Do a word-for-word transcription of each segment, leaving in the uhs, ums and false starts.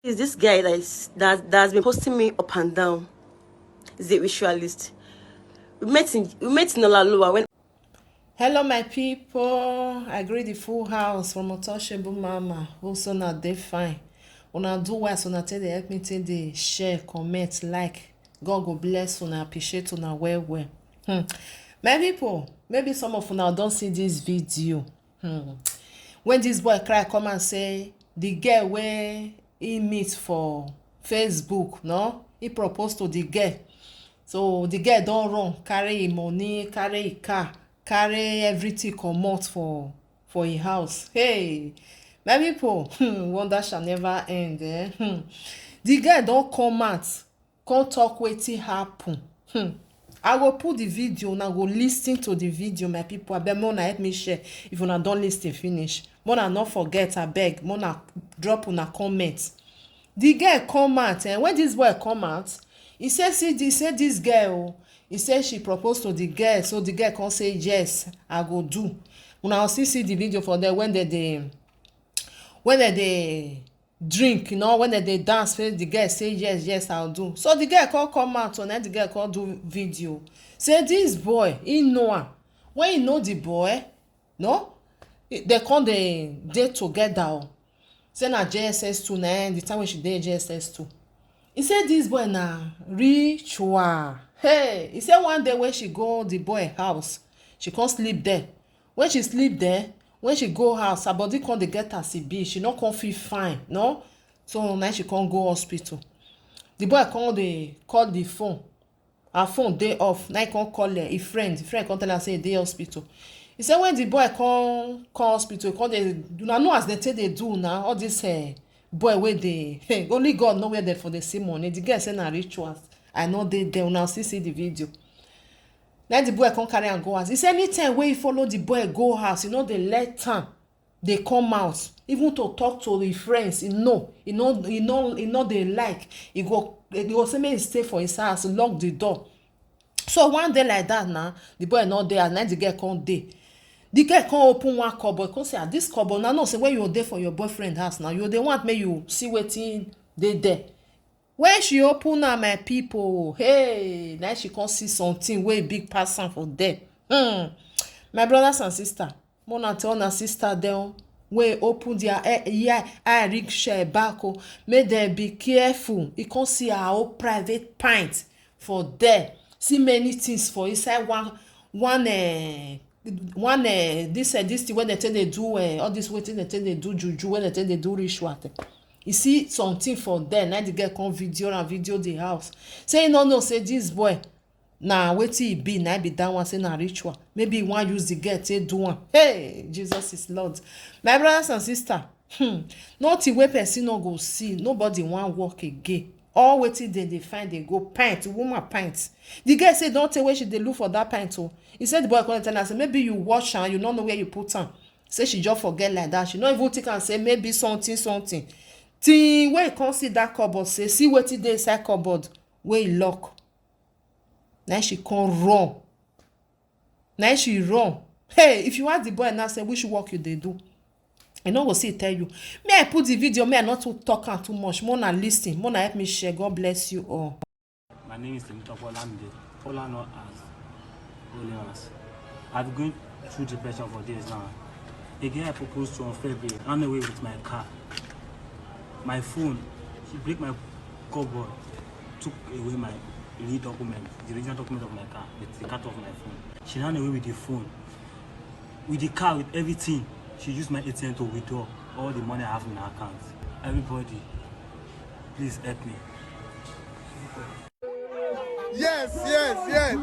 Is this guy that is that, that has been posting me up and down? Is a ritualist. We met in we met in Olalowa when Hello, my people. I greet the full house from Untouchable Mama. Also, now they fine. Una do well, so now take the help me take the share, comment, like. God go bless una, appreciate una well well. Hmm. My people, maybe some of una don't see this video. Hmm. When this boy cry come and say the girl where he meet for Facebook, no, he proposed to the girl. So the girl don't run, carry him money, carry him car, carry everything comot for for him house. Hey, my people, hmm, wonder shall never end. Eh? Hmm. The girl don't come out, come talk wetin happen. Hmm. I go put the video, una go listen to the video, my people. Abeg, make una help me share. If una don listen finish, make una no forget, abeg, make una drop una comment. The girl come out, and when this boy come out, he say, see this, say this girl, oh, he say she proposed to the girl, so the girl come say, yes, I go do. Una still see the video for there when they dey, when they dey drink, you know, when they dey dance, say the girl say, yes, yes, I'll do. So the girl come come out, and then the girl come do video. Say this boy, he know am. When he know the boy, no, they come dey dey together. Oh. Say na J S S two, na the time when she dey J S S two. He say this boy na ritual. Hey, he say one day when she go the boy house, she come sleep there. When she sleep there, when she go house, her body come dey get as e be. She no come feel fine, no? So now she come go hospital. The boy come dey call the phone. Her phone dey off. Now he come call her, a friend. The friend come tell her say he dey hospital. He say when the boy come come hospital, come dey, una know as they take dey do now. All this eh, boy wey dey only God know where they for dey see money. The girl say na rituals. I no dey there. Una still see the video. Now the boy come carry am go house. He say anytime wey he follow the boy go house, he no dey let am dey come out, even to talk to him friends. He no, he no, he no, he no dey like. He go, he go say make he stay for his house, lock the door. So one day like that now, the boy no dey, and now the girl come dey. The girl come open one cupboard, come say, ah, this cupboard. Now no say when you dey for your boyfriend house now, you dey want make you see wetin dey there. When she open am, my people, hey, now she come see something wey big pass am for there. Hmm. My brothers and sisters, make una tell una sister dem wey open their e- ear eye reach eh, back o, make dem be careful. E come see her own private pint for there. See many things for inside one one eh, one eh, this eh, this thing wey dem take dey do eh, all this wetin dem take dey do juju, wey dem take dey do ritual dem. You see something for there, na the girl come video and video the house. Say you no know say this boy na wetin e be, na e be that one, say na ritual. Maybe he wan use the girl take do am. Hey, Jesus is Lord. My brothers and sisters, hmm, nothing wey person no go see, nobody wan work again. All wetin dem dey find, dey go pint, woman pint. The girl say don tey wey she dey look for that pint o. He say the boy come tell her say maybe you wash am, you no know where you put am. Say she just forget like that. She no even think am say maybe something something. Till wey he come see that cupboard, say see wetin dey inside cupboard wey he lock. Na she come run. Na she run. Hey, if you ask the boy now say which work you dey do, he no go see tell you. Me, I put the video, me, I not too talk am too much. Mona listen, Mona help me share. God bless you all. My name is Temitope Olamide, popular known as Holy Hands. I've been going through depression for days now. A girl I proposed to on February ran away with my car, my phone. She break my cupboard, took away my real document, the original document of my car, with the cut of my phone. She ran away with the phone, with the car, with everything. She used my A T M to withdraw all the money I have in her account. Everybody, please help me. Yes, yes, yes.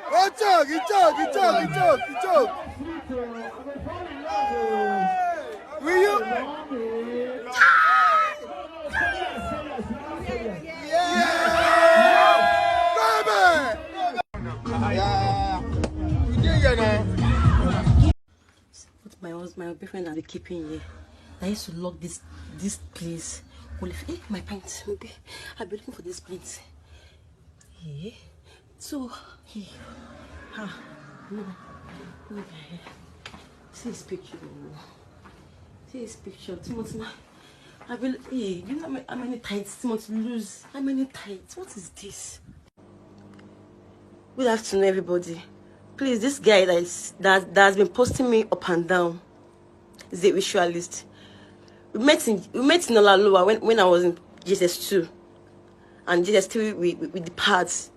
He talk, he talk, he talk, he talk, he talk. Will you? Yeah! Baby! Yeah. You dey here now. What my husband, my boyfriend are keeping here. I used to lock this this place. Well, if eh, my pants, maybe I'll be looking for this pants. Yeah. So, hey, ha. No, no, see his picture. See his picture. Timothy, I will. Hey, you know how many tights Timothy lose? How many tights? What is this? Good afternoon, everybody. Please, this guy that is that, that has been posting me up and down is a ritualist. We met in we met in Olalua when, when I was in G S S two and G S S three. We, we, we depart.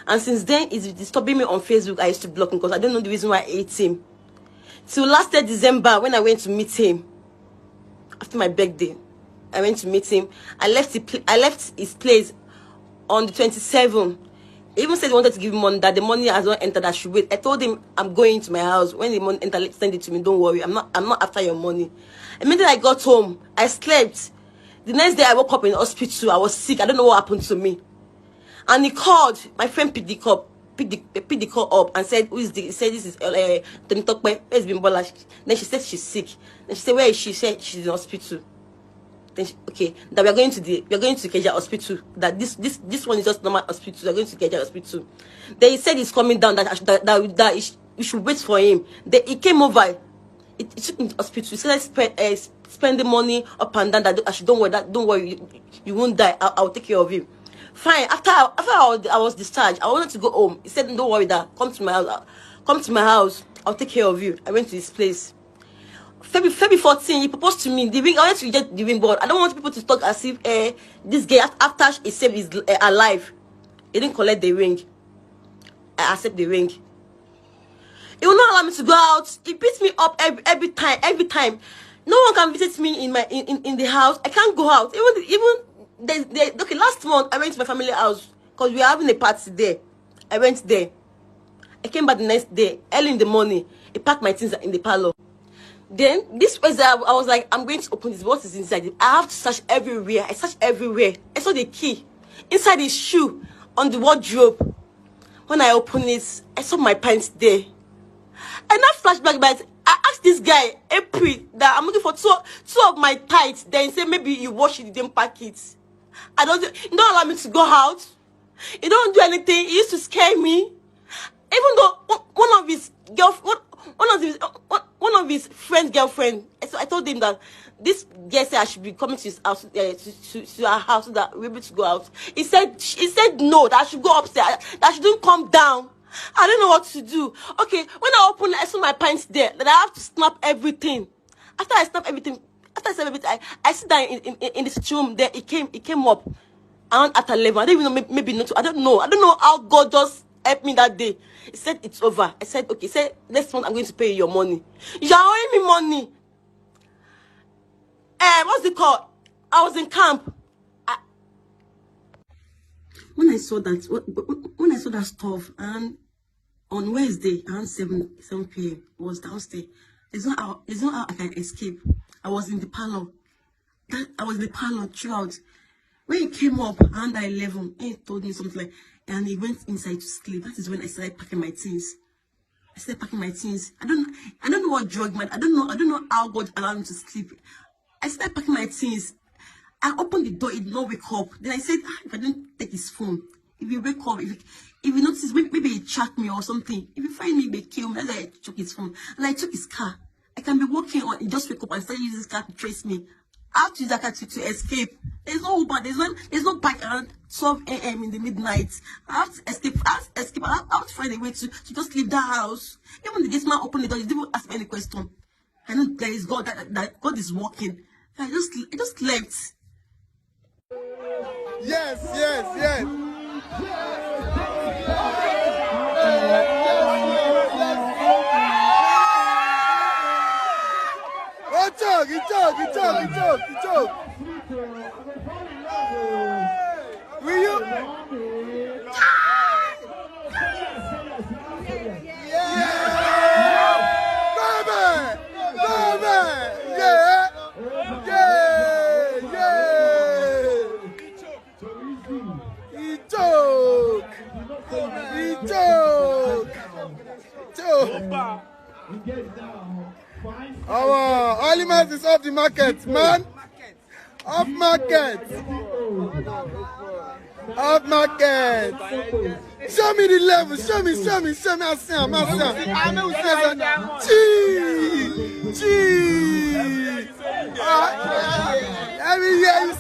And since then, he's disturbing me on Facebook. I used to block him because I don't know the reason why I hate him. Till last year December, when I went to meet him after my birthday, I went to meet him. I left the pl- I left his place on the twenty-seventh. He even said he wanted to give me money, that the money has not entered, I should wait. I told him, "I'm going to my house. When the money enter, send it to me. Don't worry. I'm not I'm not after your money." Immediately I got home, I slept. The next day I woke up in hospital. I was sick. I don't know what happened to me. And he called. My friend picked the call, picked the, picked the call up and said, "Who is this?" He said, "This is uh, Temitope. Where is Bimbola?" Then she said she's sick. Then she said, "Where is she?" She said she's in hospital. Then she, okay, that we are going to the we are going to Ikeja hospital. That this this this one is just normal hospital. We are going to Ikeja hospital. Then he said he's coming down. That I should- that that, that he sh- we should wait for him. Then he came over. It, it took me to hospital. He said, "Spend uh, spend the money up and down. That I should don't worry. That don't worry. You, you won't die. I'll, I'll take care of you." Fine. After I, after I was, I was discharged, I wanted to go home. He said, "Don't worry. That come to my house. Uh, come to my house. I'll take care of you." I went to his place. February, February fourteen, he proposed to me. The ring, I wanted to get the ring, but I don't want people to talk as if eh, this guy af- after he saved his eh, alive, he didn't collect the ring. I accept the ring. He will not allow me to go out. He beats me up every, every time, every time. No one can visit me in my in, in, in the house. I can't go out. Even the, even the, the, okay, last month I went to my family house because we were having a party there. I went there. I came back the next day, early in the morning. He packed my things in the parlor. Then this was I, I was like, "I'm going to open this. What is inside?" I have to search everywhere. I searched everywhere. I saw the key inside his shoe on the wardrobe. When I opened it, I saw my pants there. And that flashback, but I asked this guy, April, that I'm looking for two two of my tights. Then he said, "Maybe you wash it, you didn't pack it." I don't. You don't allow me to go out. You don't do anything. You used to scare me. Even though one- one of his girl, one, one of his one, one of his friend's girlfriend, I, so I told him that this girl said I should be coming to his house, uh, to, to, to her house so that we're able to go out. He said he said no, that I should go upstairs, that I shouldn't come down. I don't know what to do. Okay, when I open, I saw my pants there. That I have to snap everything. After I snap everything, after I snap everything, I, I sit down in, in, in the sitting room. There he came, he came up around at eleven. I don't even know, maybe, maybe not. I don't know. I don't know how God just helped me that day. He said, "It's over." I said, "Okay." He said, "Next month I'm going to pay you your money." You're owing me money. Eh, what's it called? I was in camp. I, when I saw that, when I saw that stuff, and on Wednesday around seven seven p m, I was downstairs. There's no how there's no how I can escape. I was in the parlor. That I was in the parlor throughout. When he came up around that eleven, he told me something like, and he went inside to sleep. That is when I started packing my things. I started packing my things. I don't I don't know what drug man. I don't know I don't know how God allowed me to sleep. I started packing my things. I opened the door, it did not wake up. Then I said, "Ah, if I don't take his phone, if he wake up, if he, if he notice, maybe, maybe he track me or something. If he find me, he may kill me." That's why I took his phone. And I took his car. I can be walking on, he just wake up and start using his car to trace me. I have to use that car to, to escape. There's no Uber, there's no there's no bike around twelve a m in the midnight. I have to escape. I have to escape. I have, I have to find a way to, to just leave that house. Even the gate man opened the door, he didn't even ask me any question. I know there is God, that, that God is working. I just I just left. Yes, yes, yes. He talk, he talk, he talk, he talk, he talk. Will you? Yeah! Baby! Baby! Yeah! Yeah! Yeah! He talk! He talk! Talk! Our Olimas is off the market, man! Off market! Up market. Show me the level. Show me, show me, show me. I see him, I see him. I see him. Gee, gee. Ah, every year you